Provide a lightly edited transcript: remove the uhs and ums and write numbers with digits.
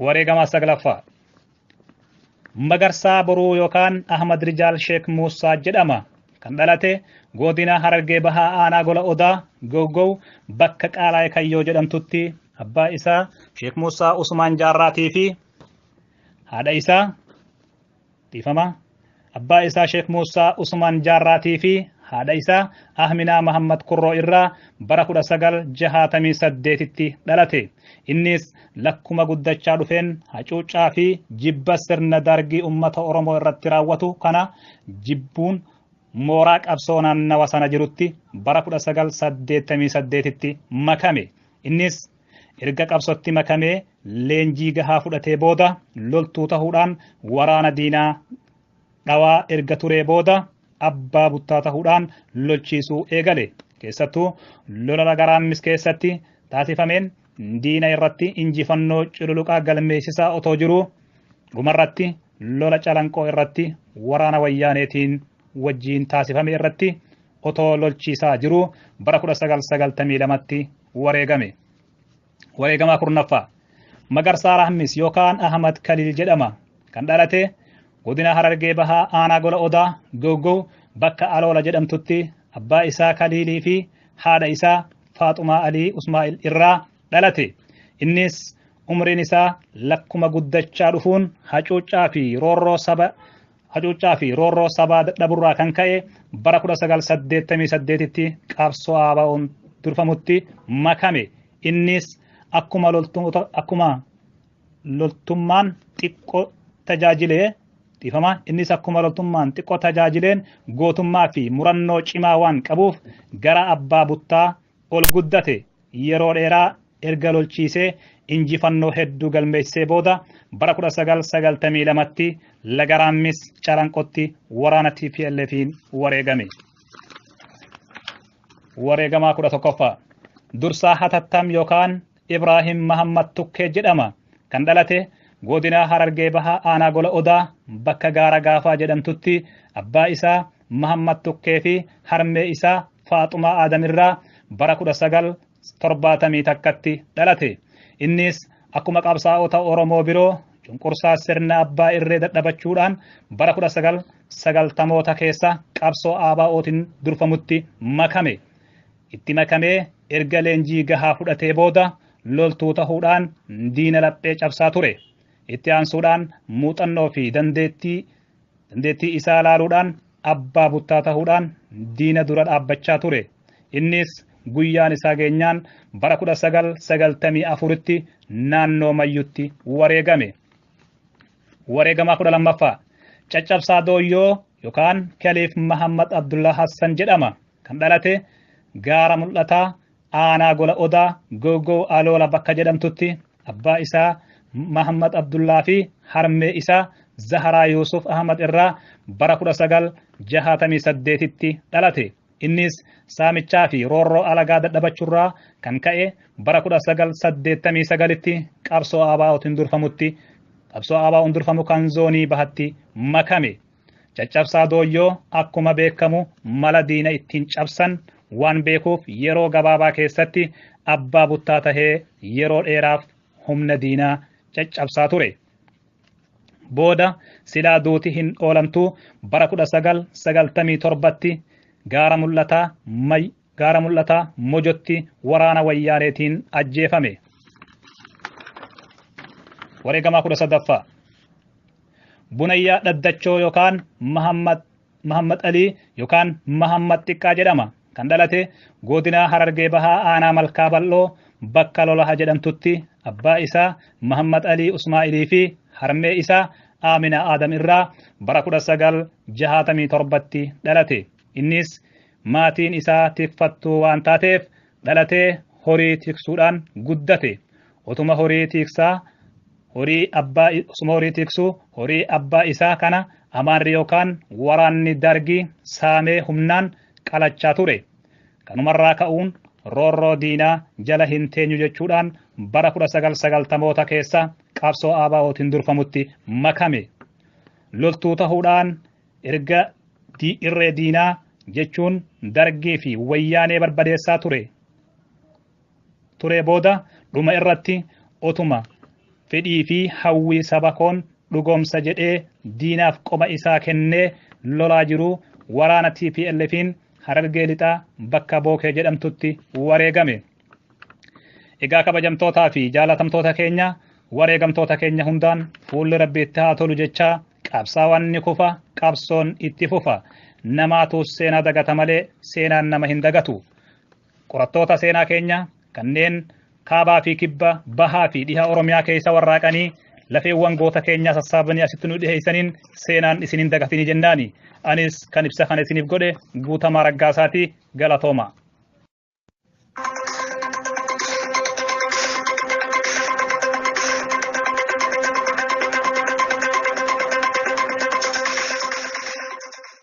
Wareegamaa 9ffaa Magarsaa Boruu yookaan Ahmad Rijaal Sheek Muusaa jedhama. Kan dhalate godina Harargee Bahaa aanaa Gola Odaa Gowgow bakka Qaalaa'ee Kayyoo jedhamtutti abbaa isaa Sheek Muusaa Usmaan Jaarraatii fi haadha isaa dhiifama abbaa isaa Sheek Muusaa Usmaan Jaarraatii fi haadha isaa Ahminaa Mahammad Kurroo irraa bara 1968tti dhalate. Innis lakkuma guddachaa dhufeen hacuuccaa fi jibba sirna dargii uummata Oromoo irratti raawwatu kana jibbuun mooraa qabsoo naannawa sana jirutti bara 1988tti makame. Innis erga qabsootti makamee leenjii gahaa fudhatee booda loltuu ta'uudhaan waraana diinaa dhawaa erga turee booda abbaa buttaa ta'uudhaan lolchiisuu eegale. Keessattuu lola Lagaraammis keessatti taasifameen diina irratti injifannoo cululuqaa galmeessisaa otoo jiruu dhumarratti lola Calanqoo irratti waraana wayyaaneetiin wajjiin taasifame irratti otoo lolchiisaa jiruu bara 1992tti wareegame. Wareegamaa 10ffaa Magarsaa Rahmis yookaan Ahmad Kaliil jedhama. Kan dhalate godina Harargee Bahaa aanaa Gola Odaa Gowgow bakka Aloola jedhamtutti abbaa isaa Kaliilii fi haadha isaa Faaxumaa Alii Usmaa'il irraa dhalate. Innis umriin isaa lakkuma guddachaa dhufuun hacuuccaa fi roorroo saba hacuuccaa fi roorroo sabaa dadhaburraa kan ka'e bara 1988tti qabsoo ABO'n durfamutti makame. Innis akkuma loltummaan xiqqoo tajaajilee dhiifama innis akkuma loltummaan xiqqoo tajaajileen gootummaa fi murannoo cimaa waan qabuuf gara abbaa buttaa ol guddate. Yeroo dheeraa erga lolchiisee injifannoo hedduu galmeessisee booda bara 1992tti Lagaraammis Calanqootti waraana TPLF'n wareegame. Wareegamaa 11ffaa Dursaa Hatattam yookaan Ibraahim Mahammad Tukkee jedhama. Kan dhalate godina Harargee Bahaa aanaa Gola Odaa bakka Gaara Gaafaa jedhamtutti abbaa isaa Mahammad Tukkee fi harmee isaa Faaxumaa Aadamirraa bara 1971tti dhalate. Innis akkuma qabsaa'ota Oromoo biroo cunqursaa sirna abbaa irree dadhabachuudhaan bara 1990moota keessa qabsoo ABO'tiin durfamutti makame. Itti makamee erga leenjii gahaa fudhatee booda loltuu ta'uudhaan diina laphee cabsaa ture. Itti aansuudhaan muuxannoo fi dandeettii isaa laaluudhaan abbaa buttaa ta'uudhaan diina dura dhaabbachaa ture. Innis guyyaan isaa geenyaan bara 1994tti naannoo Mayyutti wareegame. Wareegamaa 12ffaa Caccabsaa Dooyyoo yookaan Kaliif Mahammad Abdullah Hassan jedhama. Kan dhalate gaara mul'ataa aanaa Gola Odaa Gowgow Aloola bakka jedhamtutti abbaa isaa Mahammad Abdullaa fi harmee isaa Zaharaa Yuusuf Ahmad irraa bara 1968tti dhalate. Innis saamichaa fi roorroo alagaa dadhabachurraa kan ka'e bara 1989tti qabsoo ABO'tiin durfamutti qabsoo ABO'n durfamu kan zoonii bahatti makame. Caccabsaa Dooyyoo akkuma beekamu mala diina ittiin cabsan waan beekuuf yeroo gabaabaa keessatti abbaa buttaa tahee yeroo dheeraaf humna diinaa caccabsaa ture. Booda silaa duuti hin oolamtu bara 1997tti gaara mul'ataa Mojotti waraana wayyaaneetiin ajjeefame. Wareegamaa 13ffaa Bunayyaa Dhaddachoo yookaan Mahammad Alii yookaan Mahammad Xiqqaa jedhama. Kan dhalate godina Harargee Bahaa aanaa Malkaa Bal'oo bakka Lolaha jedhamtutti abbaa isaa Mahammad Alii Usmaa'ilii fi harmee isaa Aamina Aadam irraa bara 1967tti dhalate. Innis maatiin isaa tikfattuu waan taateef dhalatee horii tiksuudhaan guddate. Otuma horii tiksaa horii abbaa osuma horii tiksuu horii abbaa isaa kana amaarri yookaan waraanni dargii saamee humnaan qalachaa ture. Kanumarraa ka'uun roorroo diinaa jala hin teenyu jechuudhaan bara 1990moota keessa qabsoo ABO'tiin durfamutti makame. Loltuu ta'uudhaan erga irree diinaa jechuun dargii fi wayyaanee barbadeessaa ture. Turee booda dhuma irratti otuma Fedhii fi hawwii saba koon dhugoomsa jedhee diinaaf qoma isaa kennee lolaa jiru waraana TPLF'n Harargee Lixaa bakka Bookee jedhamtutti wareegame. Egaa kabajamtootaa fi jaalatamtoota keenya, wareegamtoota keenya hundaan fuulli Rabbi itti haa tolu jechaa, qabsaawaan ni kufa, qabsoon itti fufa. Namaatu seenaa dagata malee seenaan nama hin dagatu. Qorattoota seenaa keenya kanneen kaabaa fi kibba, bahaa fi dhiha Oromiyaa keessa warraaqanii lafeewwan goota keenyaa sassaabanii asitti nu dhiheessaniin seenaan isin hin dagatinii jennaani. Anis kan ibsa kana isiniif godhe Guutamaa Raggaasaati, galatooma.